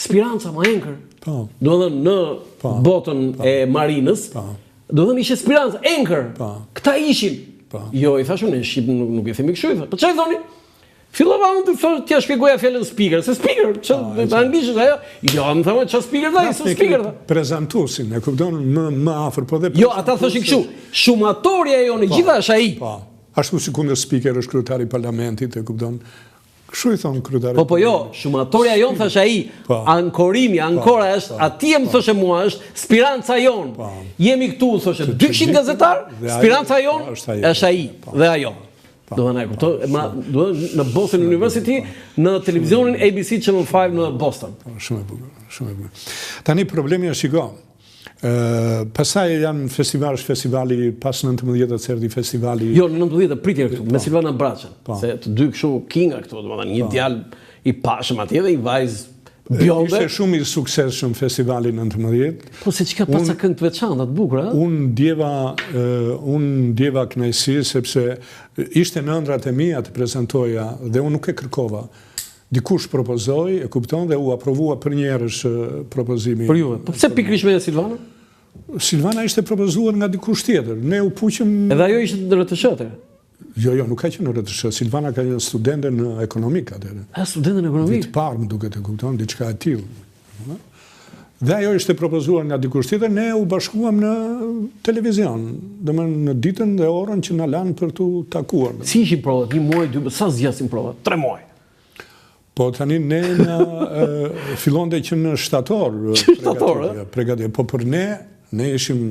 Spiranca, ma anchor. Po. Domethënë në po. botën po. e marinës. Po. Domethënë ishte Spiranca, anchor. Po. Këta ishin. Po. Jo, i thashë unë, në shqip nuk, nuk e themi kështu, i thashë. Po çfarë thoni? Fillova unë të thosh t'ia shpjegoja fjalën speaker, se speaker, ç'të Po, në anglisht është ajo. Jo, më thonë ç'a speaker dha, se speaker dha. Prezantuesin, e kupton, më më afër, po dhe Jo, ata thoshin kështu, shumatorja jonë po, gjitha është ai. Po. Ashtu sikundër speaker është kryetari i parlamentit, e kupton. Kështu i thon kryetari. Po po jo, shumatorja jonë thash ai, po. ankorimi, po, ankora është, po, atje më thoshe mua është Spiranca jonë. Po. Jemi këtu, thoshe 200 gazetar, Spiranca jonë është ai dhe ajo. Po. Do të e kuptoj, ma do të në Boston University, në televizionin ABC Channel 5 në Boston. Po, shumë e bukur, shumë e bukur. Tani problemi është shiko. Ë, pastaj janë festival, është festivali pas 19-ës erdhi festivali. Jo, në 19 pritje këtu, me po. Silvana Braçën, po. se të dy kështu kinga këtu, domethënë një djalë i pashëm atje dhe një vajzë bjonde. Ishte shumë i suksesshëm festivali 19. Po se çka pas ca këngë të veçanta, të bukura, ë? Unë ndjeva, unë ndjeva kënaqësi sepse ishte në ëndrrat e mia të prezantoja dhe unë nuk e kërkova. Dikush propozoi, e kupton, dhe u aprovua përnjëherësh propozimi. Për juve. Po pse pikërisht me Silvanën? Silvana ishte propozuar nga dikush tjetër. Ne u puqëm Edhe ajo ishte në RTSH atëherë? Jo, jo, nuk ka qenë në RTSH. Silvana ka qenë studente në ekonomik atëherë. A, studente në ekonomik? Vit parë, më duket e kupton, diçka e tillë. Dhe ajo ishte propozuar nga dikush tjetër, ne u bashkuam në televizion, domethënë në ditën dhe orën që na lanë për t'u takuar. Si ishin provat? Një muaj, dy, sa zgjasin provat? Tre muaj. Po tani ne na fillonte që në shtator. Shtator, ë? Pregatitje. Po për ne, ne ishim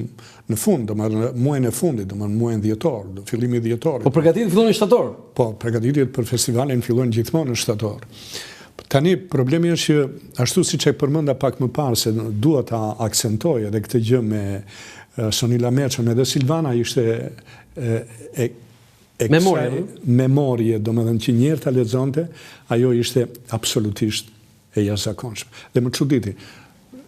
në fund, domethënë muajin e fundit, domethënë muajin dhjetor, fillimi i dhjetorit. Po përgatitjet fillojnë në shtator? Po, përgatitjet për festivalin fillojnë gjithmonë në shtator. Tani problemi është që ashtu siç e përmenda pak më parë se dua ta akcentoj edhe këtë gjë me Sonila Meçën edhe Silvana ishte e, e e memorie, memorie, domethënë që një herë ta lexonte, ajo ishte absolutisht e jashtëzakonshme. Dhe më çuditi,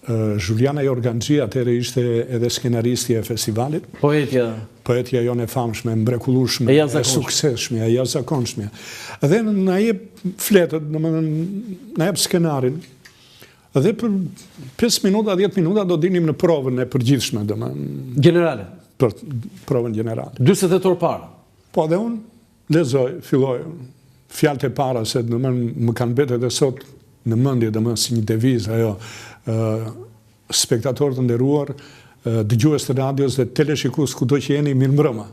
Juliana Jorganxhi atëherë ishte edhe skenaristja e festivalit. Poetja. Poetja jonë e famshme, e mrekullueshme, e suksesshme, e jashtëzakonshme. Dhe na jep fletët, domethënë na jep skenarin. Dhe për 5 minuta, 10 minuta do dilnim në provën e përgjithshme, domethënë. Gjenerale. Për provën gjenerale. 48 orë para. Po dhe unë lexoj, filloj fjalët e para se domethënë më kanë mbetur edhe sot në mendje domethënë si një devizë ajo ë spektatorë të nderuar, dëgjues të radios dhe teleshikues kudo që jeni mirëmbrëma.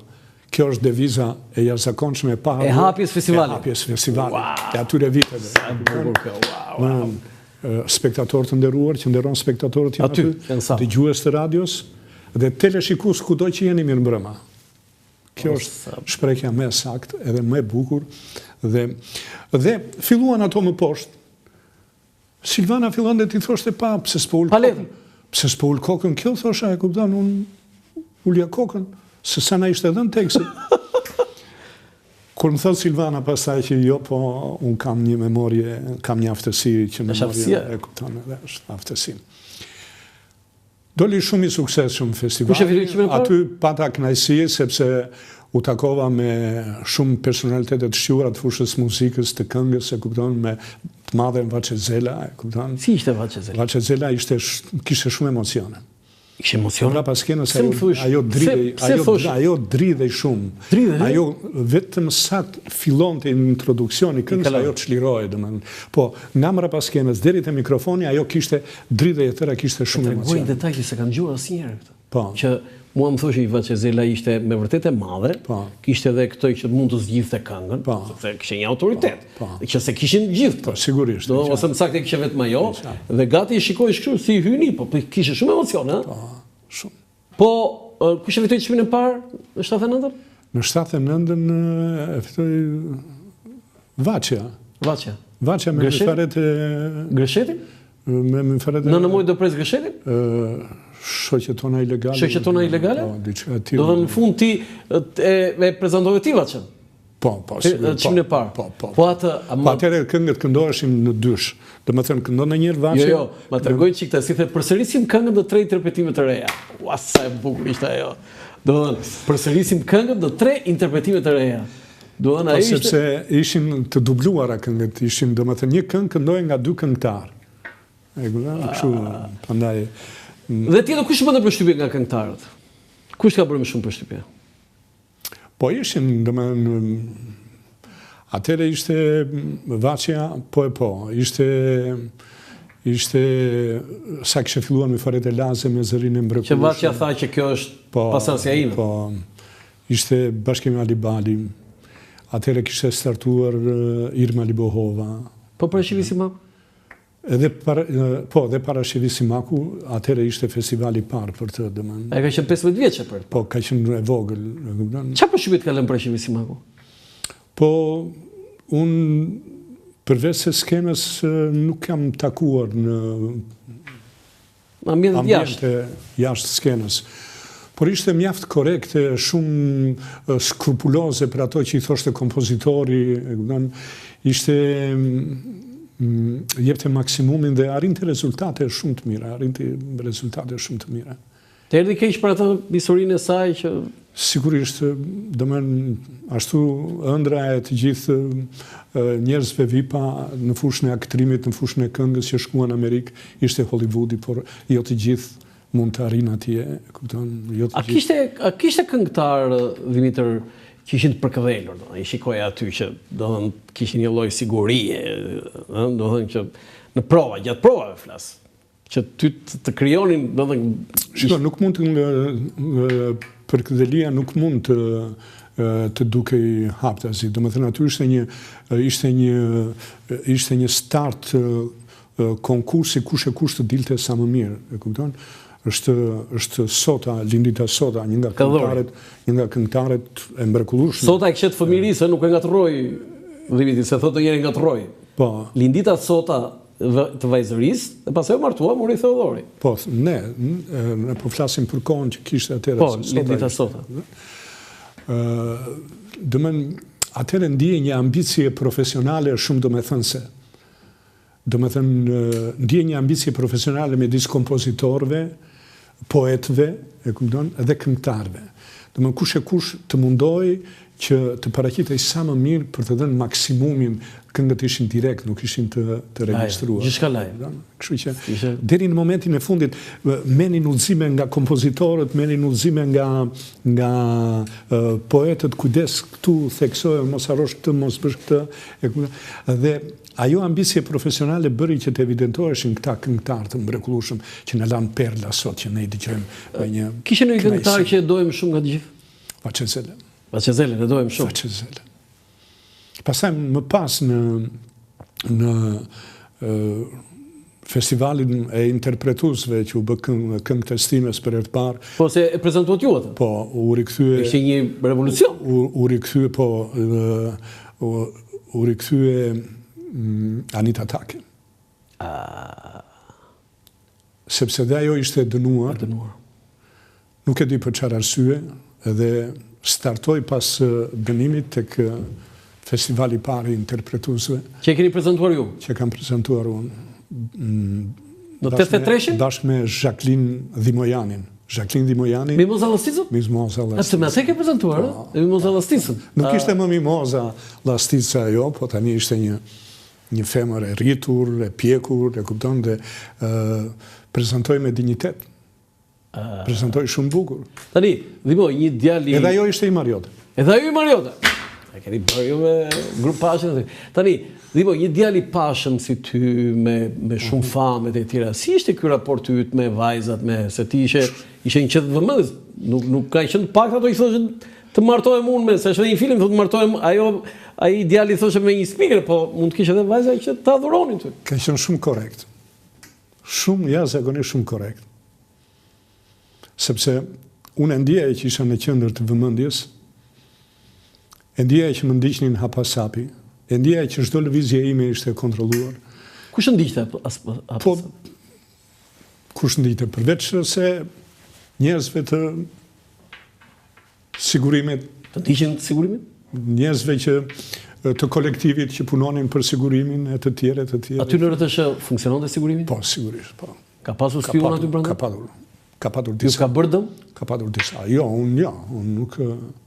Kjo është deviza e jashtëzakonshme e paharruar. E hapjes festivalit. E hapjes festivalit. Wow. E atyre viteve. Sa e bukur kjo. Wow. wow. Spektatorë të nderuar që nderon spektatorët janë aty, aty dëgjues të radios dhe teleshikues kudo që jeni mirëmbrëma. Kjo është shprehja më e saktë edhe më e bukur dhe dhe filluan ato më poshtë. Silvana fillonte t'i thoshte pa, pse s'po ul kokën? Pse s'po ul kokën kjo thosha, e kupton, unë ulja kokën, se sa na ishte dhënë teksti. Kur më thotë Silvana pastaj që jo, po unë kam një memorie, kam një aftësi që memoria e kupton edhe është aftësi. Doli shumë i suksesshëm festivali. Kush e fitoi çmimin e parë? Aty pata kënaqësi sepse u takova me shumë personalitete të shquara të fushës së muzikës, të këngës, e kupton, me të madhen Vaçe Zela, e kupton. Si ishte Vaçe Zela? Vaçe Zela ishte kishte shumë emocione. Kishte emocione? Mbrapa skenës ajo ajo dridhej, ajo ajo dridhej shumë. Dridhej? Ajo vetëm sa fillonte introduksioni i këngës, ajo çlirohej, domethënë. Po, nga mbrapa skenës deri te mikrofoni ajo kishte dridhej e tëra kishte shumë emocione. Tregoj një detaj që s'e kam dëgjuar asnjëherë këtë. Po. Që mua më thoshin Vaçe Zela ishte me vërtet e madhe, po. kishte edhe këtë që mund të zgjidhte këngën, po. sepse kishte një autoritet, po. Po. që s'e kishin gjithë. Po, sigurisht. Do, ose më saktë e kishte vetëm ajo, dhe gati e shikojsh kështu si hyni, po, po kishte shumë emocione, ëh? Po, shumë. Po, kush e fitoi çmimin e parë në 79-ën? Në 79-ën e fitoi Vaçja. Vaçja. Vaçja me Myfaret e Gërshetin? Me Myfaret e Nënë moj do pres Gërshetin? Shoqet tona ilegale. Shoqet tona ilegale? Po, diçka e tillë. Do të në fund ti e, e prezantove ti Vaçen? Po, po, sigurisht. Çmimin e parë. Po, po. Po atë, po atëherë këngët këndoheshin në dysh. Domethënë këndon një herë Vaçja. Jo, jo, ma tregoj çik si the përsërisim këngët në tre interpretime të reja. Ua sa e bukur ishte ajo. Domethënë përsërisim këngët në tre interpretime të reja. Domethënë po, ajo ishte sepse ishin të dubluara këngët, ishin domethënë një këngë këndohej nga dy këngëtarë. E kupton? Kështu, prandaj Dhe tjetër kush të bën përshtypje nga këngëtarët? Kush ka bërë më shumë përshtypje? Po ishin, domethënë, atëherë ishte Vaçja, po e po, ishte, ishte, sa kishte filluar me Myfarete Laze me zërin e mrekullueshëm. Që Vaçja tha që kjo është po, pasardhësja ime. Po, ishte Bashkim Alibali, atëherë kishte startuar Irma Libohova. Po Parashqevi Simaku? Edhe para, po, dhe Parashqevi Simaku, atëherë ishte festivali i parë për të, domethënë. Ajo ka qenë 15 vjeçe për. Po, ka qenë e vogël, e kupton? Çfarë përshtypje të ka lënë Parashqevi Simaku? Po, unë përveç se skenës nuk jam takuar në Në ambiente jashtë. Jashtë skenës. Por ishte mjaft korrekte, shumë skrupuloze për ato që i thoshte kompozitori, e kupton? Ishte mm, jepte maksimumin dhe arrinte rezultate shumë të mira, arrinte rezultate shumë të mira. Të erdhi keq për atë historinë e saj që Sigurisht, domethënë, ashtu ëndrra e të gjithë njerëzve vipa në fushën e aktrimit, në fushën e këngës që shkuan në Amerikë, ishte Hollywoodi, por jo të gjithë mund të arrijnë atje, e kupton, jo të gjithë. A kishte a kishte këngëtarë Dhimitër që ishin të përkëdhelur, domethënë, i shikoje aty që domethënë kishin një lloj sigurie, ëh, domethënë që në prova, gjatë provave flas. Që ty të krijonin, domethënë... Shiko, nuk mund të... Përkëdhelia nuk mund të të dukej haptazi. Domethënë, aty ishte një, ishte një, ishte një start konkursi kush e kush të dilte sa më mirë, e kupton? Është është Sota, Lindita Sota, një nga këngëtaret, një nga këngëtaret e mrekullueshme. Sota e kishe të fëmijërisë, nuk e ngatërroj Dhimitrin, se thotë njëri ngatërroj. Po. Lindita Sota të vajzërisë, dhe pastaj u martua me Uri Theodhori. Po, ne, ne po flasim për kohën që kishte atëherë. Po, Lindita Sota. Ë, domethënë, atëherë ndihej një ambicie profesionale shumë domethënëse. Domethënë, ndihej një ambicie profesionale midis kompozitorëve, poetëve, e kupton, dhe këngëtarëve. Domethënë kush e kush të mundohej që të paraqitej sa më mirë për të dhënë maksimumin, këngët ishin direkt, nuk ishin të të regjistruara. Gjithçka live. Kështu që deri në momentin e fundit merrnin udhëzime nga kompozitorët, merrnin udhëzime nga nga poetët, kujdes këtu theksoje, mos harrosh këtë, mos bësh këtë, e kupton? Dhe Ajo ambicie profesionale bëri që të evidentoheshin këta këngëtarë të mrekullueshëm që na lanë perla sot që ne i dëgjojmë me një Kishte ndonjë këngëtar që e dojmë shumë nga të gjithë? Vaçe Zelën. Vaçe Zelën e dojmë shumë. Vaçe Zelën. Pastaj më pas në në festivalin e interpretuesve që u bë këngë, këngë të stinës për herë të parë. Po se e prezantuat ju atë? Po, u rikthye Ishte një revolucion. U, u rikthye po u, u rikthye mm, Anita Take. Ah. Sepse dhe ajo ishte e dënuar. E dënuar. Nuk e di për çfarë arsye dhe startoi pas dënimit tek festivali i parë i interpretuesve. Që e keni prezantuar ju? Që e kam prezantuar unë. Mm, Në 83-shin? Bashkë me Zhaklin Dhimojanin. Zhaklin Dhimojani. Mimoza Llasticën? Mimoza Llasticën. A me atë ke prezantuar, po. Mimoza Llasticën. Nuk ishte më Mimoza Llastica ajo, po tani ishte një një femër e rritur, e pjekur, e kupton dhe prezantoi me dinjitet. Prezantoi shumë bukur. Tani, Dhimo, një djalë i... Edhe ajo ishte himarjote. Edhe ajo himarjote. E keni bërë ju me grupashin aty. Tani, Dhimo, një djalë i pashëm si ty, me, me shumë mhm. famë e tjera, si ishte ky raporti yt me vajzat, me, se ti ishe, ishe në qendër të vëmendjes, nuk, nuk ka qenë pak ato që thoshin të martohem unë me, se është edhe një film, thotë martohem, ajo, ai djali thoshte me një speaker, po mund të kishte edhe vajza që të adhuronin ty. Ka qenë shumë korrekt. Shumë, jashtëzakonisht shumë korrekt. Sepse unë e ndjeja që isha në qendër të vëmendjes, e ndjeja që më ndiqnin hap pas hapi, e ndjeja që çdo lëvizje ime ishte e kontrolluar. Kush të ndiqte hap pas hapi? Po, kush ndiqte, përveç se njerëzve të sigurimit. Të ndiqnin sigurimin? Njerëzve që të kolektivit që punonin për sigurimin e të tjerë e të tjerë. Aty në RTSH funksiononte sigurimi? Po, sigurisht, po. Ka pasur spiun aty brenda? Ka patur. Ka patur disa. Ju ka bërë dëm? Ka patur disa. Jo, unë jo, unë nuk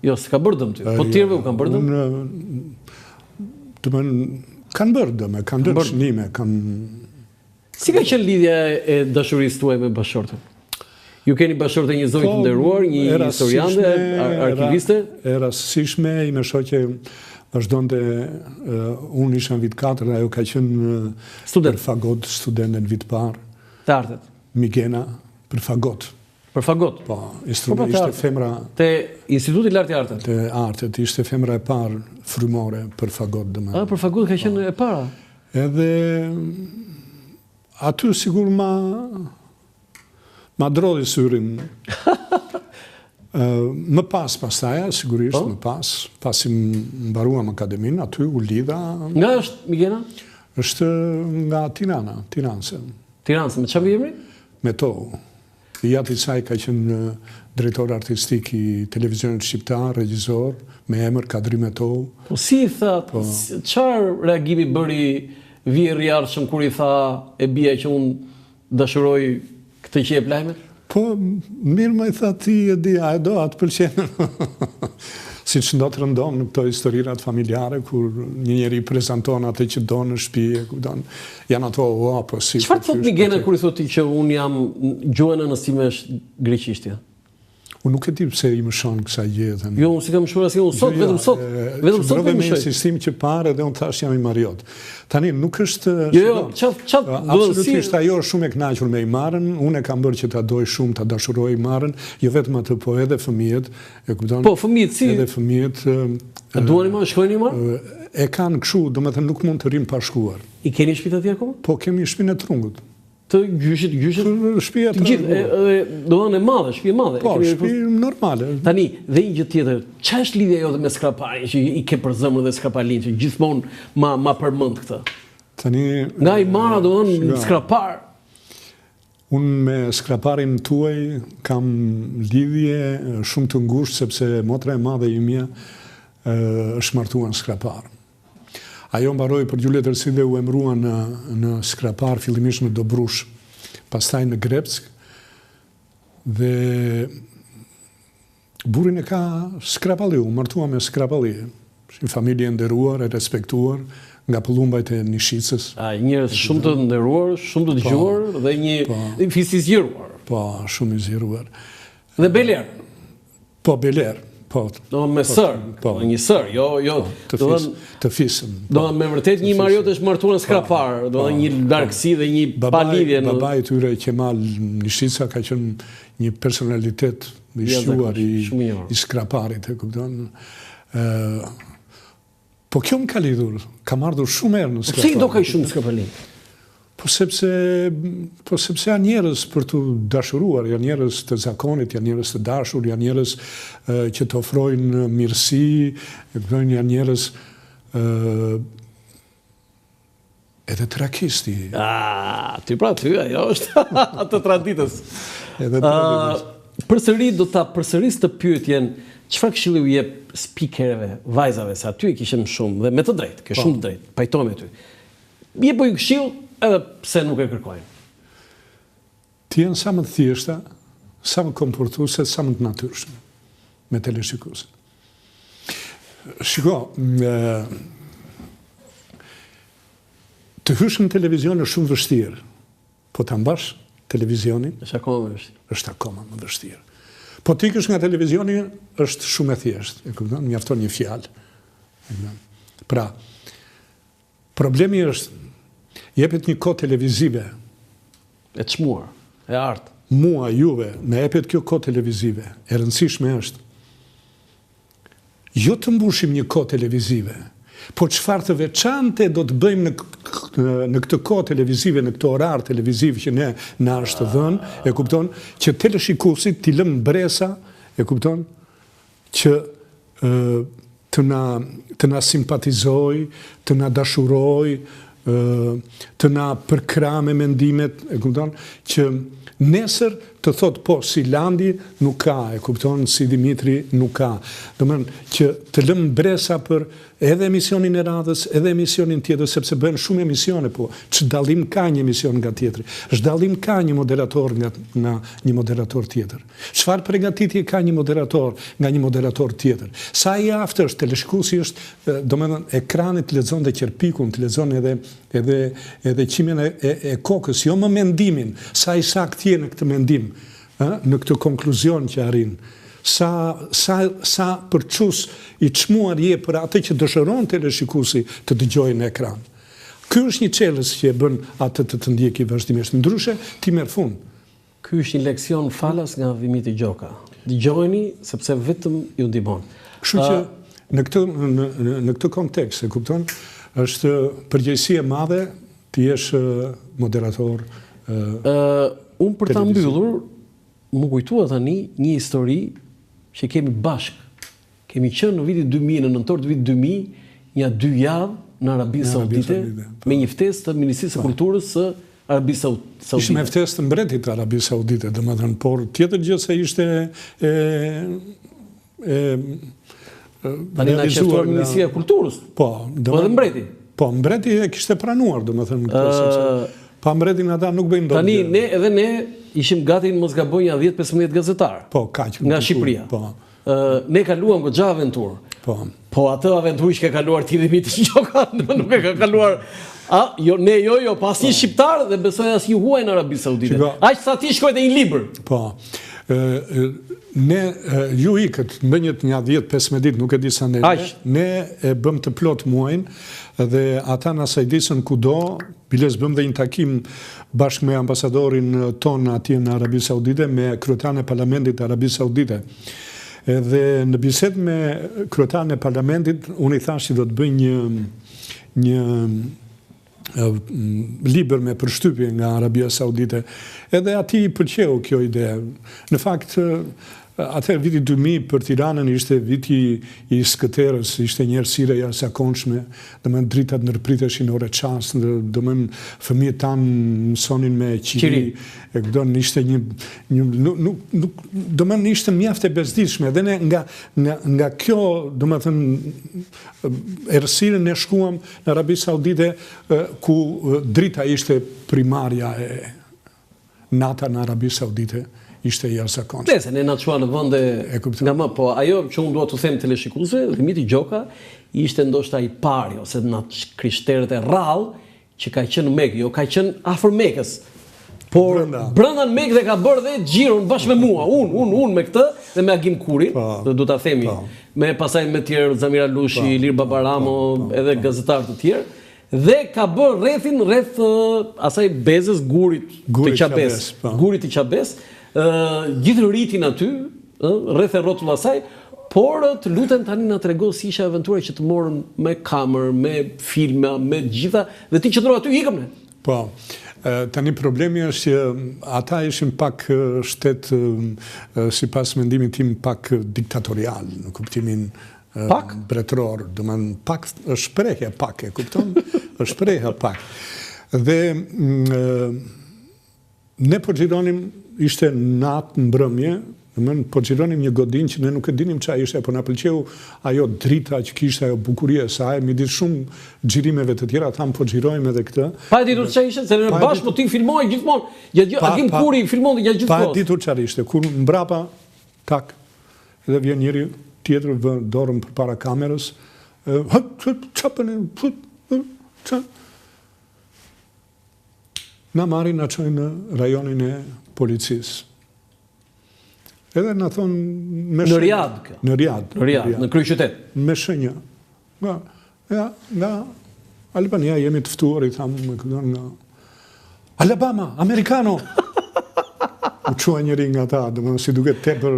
Jo, s'ka bërë dëm ty. Po të tjerëve u kanë bërë dëm? Unë domethënë kanë bërë dëme, kanë dhënë shënime, kanë. Si ka qenë lidhja e dashurisë tuaj me bashkëshorten? Ju keni bashkëshorte një zonjë të po, nderuar, një historiane, arkiviste? E rastësishme, ime shoqe vazhdonte, unë isha në vit 4, ajo ka qenë student. për fagot, studente në vit parë. Të artet? Migena, për fagot. Për fagot? Po, instrument, po, ishte femra... Te Instituti i Lartë i Arteve? Te artet, ishte femra e parë frymore për fagot, domethënë. A, për fagot ka qenë po. e para? Edhe aty sikur ma ma drodhi syrin. Më pas pastaj, sigurisht, po? më pas, pasi mbaruam akademinë, aty u lidha. Nga është Migena? Është nga Tirana, Tiranse. Tiranse, me çfarë mbiemri? Metou. I jati i saj ka qenë drejtor artistik i televizionit shqiptar, regjisor, me emër Kadri Metou. Po si i tha, po. çfarë reagimi bëri vjehrri i ardhshëm kur i tha e bija që unë dashuroj këtë që jep lajmet? Po, mirë më i tha ti e di, a e do, a të pëlqen? Siç ndodh rëndom në këto historirat familjare, kur një njeri prezanton atë që do në shtëpi, e kupton, janë ato o, apo si. Çfarë po, thotë Migena kur i thotë ti që unë jam gjuha e nënës sime është greqishtja? Unë nuk e di pse i mëshon kësaj gjëje tani. Jo, unë s'i kam mëshuar asnjë, unë sot, jo, vetëm sot, vetëm sot po i mëshoj. Insistim që parë edhe unë thashë jam himariot. Tani nuk është Jo, jo, ça ça do të Absolutisht ajo është shumë e kënaqur me Himarën, unë e kam bërë që ta doj shumë, ta dashuroj Himarën, jo vetëm atë, po edhe fëmijët, e kupton? Po, fëmijët si? Edhe fëmijët E duan Himarën, shkojnë në Himarë? E kanë kështu, domethënë nuk mund të rrinë pa shkuar. I keni shtëpitë atje akoma? Po, kemi shtëpinë e Trungut. Të gjyshit, gjyshit? Shtëpia e Trungut. Gjithë, domethënë e madhe, shtëpi e madhe. Po, shtëpi normale. Tani, dhe një gjë tjetër, ça është lidhja jote me Skraparin, që i ke për zemër dhe Skraparlin, që gjithmonë ma, ma përmend këtë? Tani... Nga Himara, domethënë, Skrapar. Unë me Skraparin tuaj kam lidhje shumë të ngushtë, sepse motra e madhe imja është martuar në Skrapar. Ajo mbaroi për gjuhë letërsi dhe u emërua në në Skrapar, fillimisht në Dobrush, pastaj në Greck dhe burrin e ka Skrapalli, u martua me Skrapalli. Është një familje e nderuar, e respektuar nga Pëllumbajt e Nishicës. A, njerëz shumë të nderuar, shumë të po, dëgjuar dhe një po, fis i zgjeruar. Po, shumë i zgjeruar. Dhe Beler. Po, Beler, po. Do me po, sër, po, një sër, jo, jo. Po, të, fis, të fisëm. Po, do me vërtet një himariot është martuar në Skrapar, po, do po, një largësi dhe një palidhje. Në... Babai i tyre, Qemal Nishica, ka qenë një personalitet i shquar i, i Skraparit, e kupton. Po kjo më ka lidhur, kam ardhur shumë herë në Skrapar. Pse i do kaq shumë Skraparin? Po sepse, po sepse janë njerëz për t'u dashuruar, janë njerëz të zakonit, janë njerëz të dashur, janë njerëz që të ofrojnë mirësi, e kupton, janë njerëz edhe të rakisë. Ah, ty pra ty, ajo është të traditës. Edhe të traditës. Përsëri do ta përsëris të pyetjen, çfarë këshille u jep spikereve, vajzave, se aty e kishe më shumë dhe me të drejtë, ke po. shumë të drejtë, pajtohem me ty. Jepu një këshillë edhe pse nuk e kërkojnë. Të jenë sa më të thjeshta, sa më komportuese, sa më të natyrshme me teleshikuesin. Shiko, të hysh në televizion është shumë vështirë. Po ta mbash televizionin është akoma më vështirë. Është akoma më vështirë. Po të ikësh nga televizioni është shumë e thjeshtë, e kupton? Mjafton një fjalë. E kupton? Pra, problemi është jepet një kohë televizive e çmuar, e artë. Mua, juve, na jepet kjo kohë televizive. E rëndësishme është Jo të mbushim një kohë televizive, po çfarë të veçante do të bëjmë në në këtë kohë televizive, në këtë orar televiziv që ne na është dhënë, e kupton, që teleshikuesit t'i lëmë mbresa, e kupton, që ë të na të na simpatizojë, të na dashurojë, të na përkrahë me mendimet, e kupton, që nesër të thotë po si Landi nuk ka, e kupton, si Dimitri nuk ka. Domethënë që të lëmë mbresa për edhe emisionin e radhës, edhe emisionin tjetër, sepse bëhen shumë emisione, po ç'dallim ka një emision nga tjetri? Ç'dallim ka një moderator nga nga një moderator tjetër? Çfarë pregatitje ka një moderator nga një moderator tjetër? Sa i aftë është teleshikuesi është, domethënë ekrani të lexon dhe qerpikun, të lexon edhe edhe edhe. edhe qimen e, e, e kokës, jo më mendimin, sa i saktë je në këtë mendim, ë, në këtë konkluzion që arrin. Sa sa sa përçues i çmuar je për atë që dëshiron teleshikuesi të dëgjojë në ekran. Ky është një çelës që e bën atë të të ndjeki vazhdimisht. Ndryshe, ti merr fund. Ky është një leksion falas nga Dhimitër Gjoka. Dëgjojeni sepse vetëm ju ndihmon. Kështu që në këtë në në këtë kontekst, e kupton, është përgjegjësi e madhe të jesh moderator ë unë për ta mbyllur, m'u kujtua tani një histori që kemi bashkë. Kemi qenë në vitin 2000, në nëntor të vitit 2000, nja dy javë në Arabi Saudite, po. me një ftesë të Ministrisë së po. Kulturës së Arabisë Saudite. Ishte me ftesë të mbretit të Arabisë Saudite, domethënë, por tjetër gjë se ishte e e Tani na kishte ftuar Ministria e Kulturës. Po, po edhe mbreti. Po, mbreti e kishte pranuar, domethënë, këtë, sepse pa mbretin ata nuk bëjnë dot. Tani ne edhe ne ishim gati në mos gaboj nja 10-15 gazetarë. Po, kaq. Nga Shqipëria. Po. Ne kaluam goxha aventurë. Po. Po atë aventurë që ke kaluar ti Dhimitër Gjoka, nuk e ka kaluar A, jo, ne jo, jo, pa asnjë po. shqiptar dhe besoj asnjë huaj në Arabi Saudite. Aq sa ti shkruajte një libër. Po. Ë ne ju ikët ndenjët nja 10-15 ditë, nuk e di sa ne. Ne e bëmë të plotë muajin dhe ata na sajdisën kudo, Biles bëmë dhe një takim bashkë me ambasadorin tonë atje në Arabi Saudite, me kryetarin e Parlamentit të Arabisë Saudite. Edhe në bisedë me kryetarin e Parlamentit, unë i thashë që do të bëj një një libër me përshtypje nga Arabia Saudite. Edhe atij i pëlqeu kjo ide. Në fakt, Atëherë viti 2000 për Tiranën ishte viti i skëterrës, ishte një errësirë e jashtëzakonshme, domethënë dritat ndërpriteshin orë e çast, domethënë fëmijët tanë mësonin me qiri, e kupton, ishte një një nuk nuk nuk domethënë ishte mjaft e bezdisshme dhe ne nga nga nga kjo domethënë errësirë ne shkuam në Arabi Saudite ku drita ishte primarja e Nata në Arabi Saudite ishte e jashtëzakonshme. Nëse ne na çuan në vende nga më, po ajo që unë dua t'u them teleshikuesve, Dhimitër Gjoka ishte ndoshta i pari ose nga të krishterët e rrallë që ka qenë në Mekë, jo ka qenë afër Mekës. Por brenda, brenda në Mekë dhe ka bërë dhe xhiron bashkë me mua, unë, unë, unë me këtë dhe me Agim Kurin, po, dhe do ta themi, po. me pastaj me tjerë Zamir Alushi, po, Ilir Babaramo, po, po, edhe po. gazetarë të tjerë. Dhe ka bërë rrethin rreth asaj bezës gurit, gurit të Qabes, po. gurit të Qabes, ë gjithë ritin aty, ë rreth e rrotull asaj, por të lutem tani na trego si ishte aventura që të morën me kamerë, me filma, me të gjitha dhe ti qëndrove aty ikëm ne. Po. Tani problemi është që ata ishin pak shtet sipas mendimit tim pak diktatorial në kuptimin Pak? Mbretëror, domethënë pak është shprehja pak, e kupton? Është shprehja pak. Dhe mm, ne po xhironim, ishte natë mbrëmje, domethënë po xhironim një godinë që ne nuk e dinim ça ishte, po na pëlqeu ajo drita që kishte ajo bukuria e saj, midis shumë xhirimeve të tjera, thamë po xhirojmë edhe këtë. Pa e ditur ça ishte, se ne bashkë po ti filmoje gjithmonë, gjatë gjithë, Agim Kuri filmonte gjatë gjithë kohës. Pa e ditur çfarë ishte, kur mbrapa Tak. Dhe vjen njëri tjetër vë dorën përpara kamerës, hë, ça bëni, ça? Na marrin, na çojnë në rajonin e policisë. Edhe na thonë me Në Riad kjo. Në Riad. Në Riad, në kryeqytet. Me shenja. Nga, ja, nga Albania jemi të ftuar, i thamë, me këto nga Alabama, Amerikano! U çua njëri nga ta, domethënë si duket tepër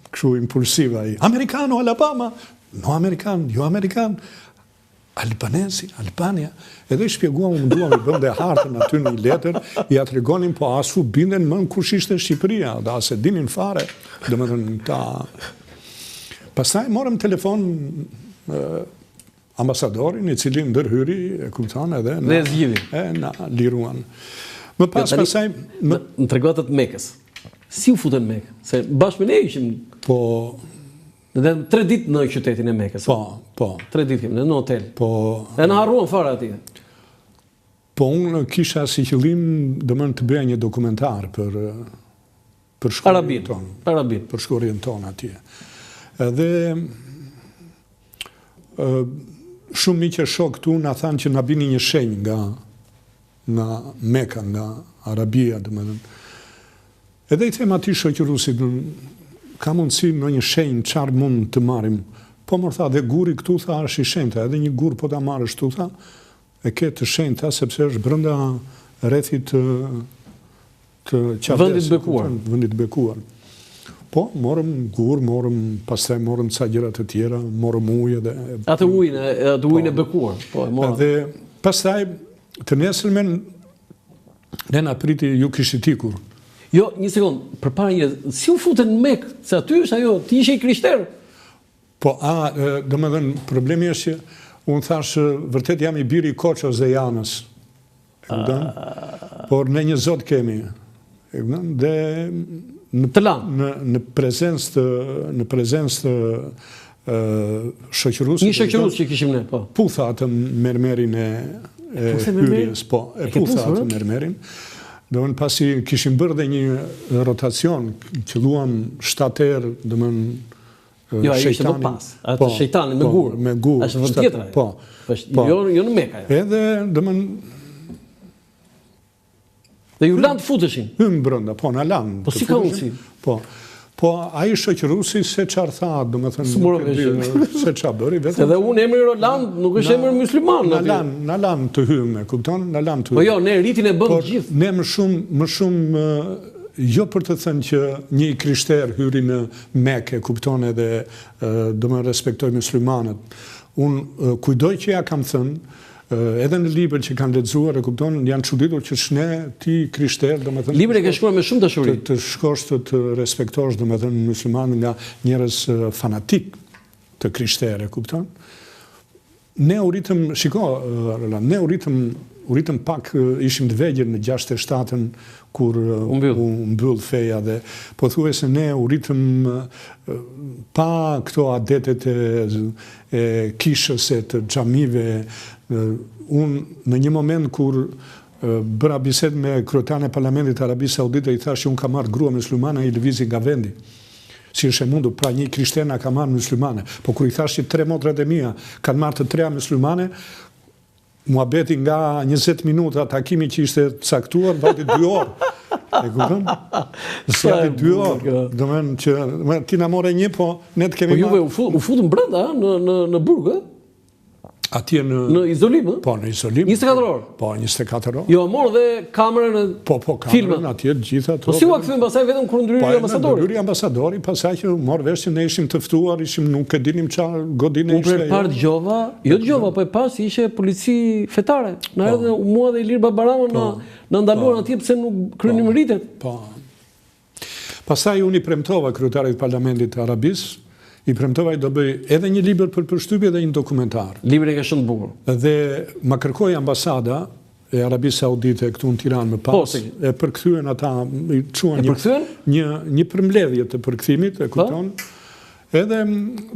kështu impulsiv ai. Amerikano, Alabama! No Amerikan, jo Amerikan. Albanesi, Albania. Edhe i shpjeguam, u munduam, i bëmë dhe hartën aty në një letër, ia tregonim, po as u binden më kush ishte Shqipëria, dhe as e dinin fare. Domethënë, ta... Pastaj morëm telefon ambasadorin i cili ndërhyri, e kupton edhe na, dhe zgjidhi. E na liruan. Më pas jo, pastaj më më trego atë të Mekës. Si u futën në Mekë? Se bashkë me ne ishim. Po Dhe tre ditë në qytetin e Mekës. Po, po. Tre ditë kemi në hotel. Po. E na harruan fare atje. Po unë kisha si qëllim, domethënë të bëja një dokumentar për për shkuarjen tonë. Arabin. Për shkuarjen tonë atje. Edhe ë shumë miq e shokë këtu na thanë që na bini një shenjë nga. Nga Meka, nga Arabia, domethënë. Edhe i them atij shoqëruesit, ka mundësi ndonjë shenjë çfarë mund të marrim. Po mor tha, dhe guri këtu tha është i shenjtë, edhe një gur po ta marrësh këtu tha, e ke të shenjtë tha sepse është brenda rrethit të të Qabes. Vendit të bekuar. Vendit të bekuar. Po, morëm gur, morëm, pastaj morëm ca gjëra të tjera, morëm ujë edhe... Atë ujin, atë ujin e po. bekuar, po, e morëm. Dhe pastaj, të nesërmen, ne na priti, ju kishit ikur. Jo, një sekond, përpara një, si u futën në Mekë, se aty është ajo, ti ishe i krishterë? Po, a, domethënë, problemi është që, unë thashë, vërtet jam i biri i Koços dhe Janës, E kupton? Por ne një Zot kemi. E kupton? Dhe në të lanë. Në në prezencë të në prezencë të ë shoqëruesit. Një shoqërues që kishim ne, po. Putha atë mermerin e e hyrjes, po, e putha atë mermerin. Domethënë pasi kishim bërë dhe një rotacion, qëlluam 7 herë, domethënë Jo, ai ishte më pas. Atë po, shejtanin me po, gur. Me gur. Është vend tjetër. Po. Është po. jo jo në Mekë ajo. Edhe domethënë Dhe ju lanë të futeshin. Hym brenda, po na lanë. Po si ka mundësi? Po. Po ai shoqëruesi se çfarë tha, domethënë nuk e di se çfarë bëri vetëm. Edhe unë emri Roland nuk është emër musliman. Na lanë, na lanë të hymë, e kupton? Na lanë të hymë. Po jo, ne ritin e bëmë gjithë. Ne më shumë, më shumë jo për të thënë që një i krishterë hyri në Mekë, e kupton edhe domethënë respektoj muslimanët. Unë kujtdo që ja kam thënë, edhe në libër që kanë lexuar, e kupton, janë çuditur që ç'ne ti krishterë, domethënë Librin e ke shkruar me shumë dashuri. Të, të shkosh të, të respektosh, domethënë muslimanët nga njerëz fanatikë të krishterë, e kupton? Ne u rritëm, shiko, Roland, ne u rritëm, u rritëm pak, ishim të vegjël në 67-ën kur u mbyll feja dhe pothuajse ne u rritëm pa këto adetet e, e kishës e të xhamive. Unë në një moment kur bëra bisedë me kryetarin e Parlamentit të Arabisë Saudite i thashë që unë kam marrë grua muslimane, ai lëvizi nga vendi. Si është e mundur, pra një i krishterë na ka marrë myslimane. Po kur i thashë që tre motrat e mia kanë marrë të treja myslimane, muhabeti nga 20 minuta takimi që ishte caktuar, vajti 2 orë. E kupton? Zgjati 2 orë. Domethënë që ti na more një, po ne të kemi po juve u u futën brenda në në në burg, ë? Atje në në izolim, ë? Po, në izolim. 24 orë. Po, 24 orë. Jo, morën dhe kamerën e Po, po, kamerën atje të gjitha ato. Po si u kthyen pastaj vetëm kur ndërhyri po, ambasadori? Po, ndërhyri ambasadori, pastaj që u mor vesh që ne ishim të ftuar, ishim nuk e dinim çfarë godine ishte. Unë për parë dëgjova, jo dëgjova, po e pashë si ishte polici fetare. Na po. erdhën mua dhe Ilir Babaramo na po. na ndaluan po. atje pse nuk kryenim ritet. Po. Pastaj unë i premtova kryetarit të Parlamentit të Arabisë, i premtova i do bëj edhe një libër për përshtypje dhe një dokumentar. Librin e ke shumë të bukur. Dhe ma kërkoi ambasada e Arabisë Saudite këtu në Tiranë më pas, po, e përkthyen ata, i çuan një, një një përmbledhje të përkthimit, e po? kupton? Edhe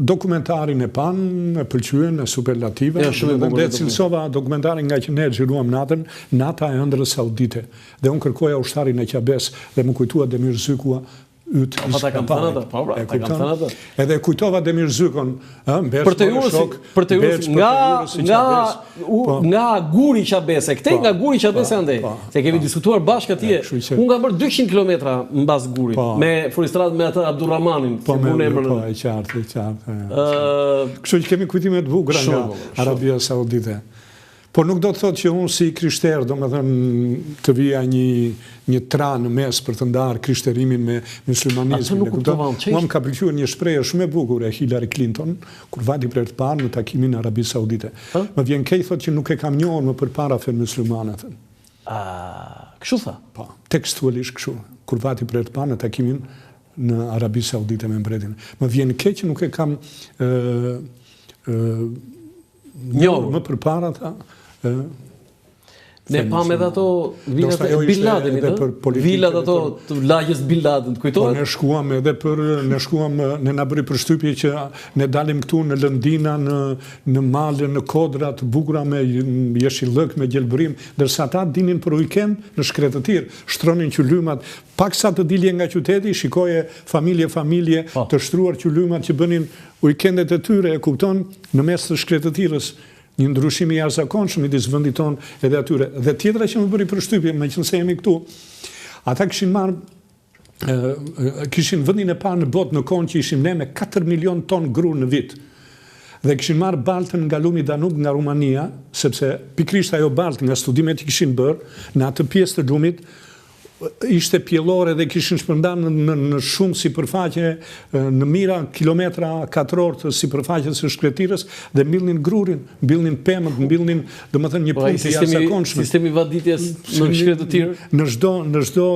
dokumentarin e panë, e pëlqyen me superlativa, ja, shumë e bukur. Dhe cilësova dokumentarin nga që ne e xhiruam natën, nata e ëndrrës saudite. Dhe unë kërkoja ushtarin e Qabes dhe m'u kujtua Demir Zykua yt i Skraparit. Po, pra, e kupton? Edhe e kujtova Demir Zykon, ë, mbesh për të shok, për të jurës nga nga po. nga guri i Qabes, e këtej po, nga guri i Qabes po, andej. Se kemi diskutuar bashkë atje. Unë kam bërë 200 kilometra mbas gurit me fuoristradë me atë Abdurrahmanin, po, me emrin. Po, e qartë, e qartë. Ë, kështu që kemi kujtime të bukura nga Arabia Saudite. Por nuk do të thotë që unë si i krishterë, domethënë, të vija një një tra në mes për të ndarë krishterimin me myslimanizmin, e kupton? Mua më ka pëlqyer një shprehje shumë e bukur e Hillary Clinton, kur vajti për herë të parë në takimin në Arabi Saudite. Më vjen keq thotë që nuk e kam njohur më përpara fenë myslimane, thotë. Ah, kështu tha? Po, tekstualisht kështu, kur vajti për herë të parë në takimin në Arabi Saudite me mbretin. Më vjen keq që nuk e kam ë ë Njohur më përpara tha, ë Ne pamë edhe ato vilat e Bin Ladenit, ë? Vilat ato të lagjes Bin Laden, të kujtohet? Po ne shkuam edhe për ne shkuam ne na bëri përshtypje që ne dalim këtu në lëndina, në në male, në kodra të bukura me jeshillëk, me gjelbërim, ndërsa ata dilnin për weekend në shkretëtirë, shtronin qylymat, pak sa të dilje nga qyteti, shikoje familje familje po. të shtruar qylymat që bënin Uikendet e tyre, e kupton, në mes të shkretëtirës. Një ndryshim i jashtëzakonshëm midis vendit tonë edhe atyre. Dhe tjetra që më bëri përshtypje, meqenëse jemi këtu, ata kishin marrë kishin vendin e parë në botë në kohën që ishim ne me 4 milion ton grurë në vit. Dhe kishin marrë baltën nga lumi Danub nga Rumania, sepse pikërisht ajo baltë nga studimet që kishin bërë në atë pjesë të lumit ishte pjellore dhe kishin shpërndarë në, në, në shumë sipërfaqe, në mijëra kilometra katror të sipërfaqes së shkretirës dhe mbillnin grurin, mbillnin pemët, mbillnin, domethënë një po, punë të jashtëzakonshme. Sistemi i vaditjes në shkretëtirë? Në çdo në çdo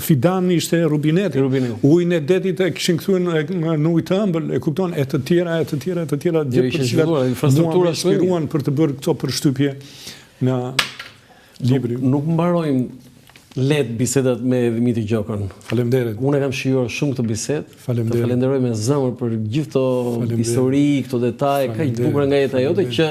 fidan ishte rubineti. Ujin e detit e kishin kthyer në, në ujë të ëmbël, e kupton, e të tjera, e të tjera, e të tjera, gjë jo, për të cilat infrastruktura inspiruan për të bërë këto përshtypje nga libri. Nuk, nuk mbarojnë lehtë bisedat me Dhimitër Gjokën. Faleminderit. Unë e kam shijuar shumë këtë bisedë. Faleminderit. Të falenderoj me zemër për gjithë këto histori, këto detaje kaq të bukura nga jeta jote që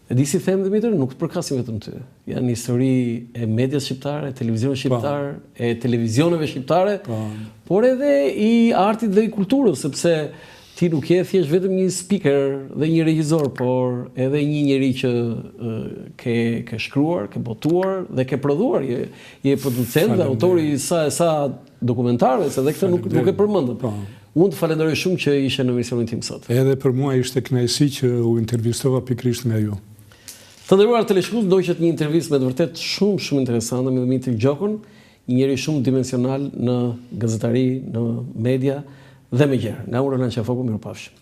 e di si them Dhimitër, nuk të përkasin vetëm ty. Janë histori e medias shqiptare, e televizionit po. shqiptar, e televizioneve shqiptare, po. por edhe i artit dhe i kulturës, sepse Ti nuk je thjesht vetëm një speaker dhe një regjizor, por edhe një njeri që ke ke shkruar, ke botuar dhe ke prodhuar. Je je producent dhe autor i sa e sa dokumentarëve, se edhe këtë nuk nuk e përmendëm. Po. Unë të falenderoj shumë që ishe në emisionin tim sot. Edhe për mua ishte kënaqësi që u intervistova pikërisht nga ju. Të nderuar teleshikues, ndoqët një intervistë me të vërtetë shumë shumë interesante me Dhimitër Gjokën, Një njeri shumëdimensional në gazetari, në media dhe më gjerë. Nga unë Roland Qafoku, mirupafshim.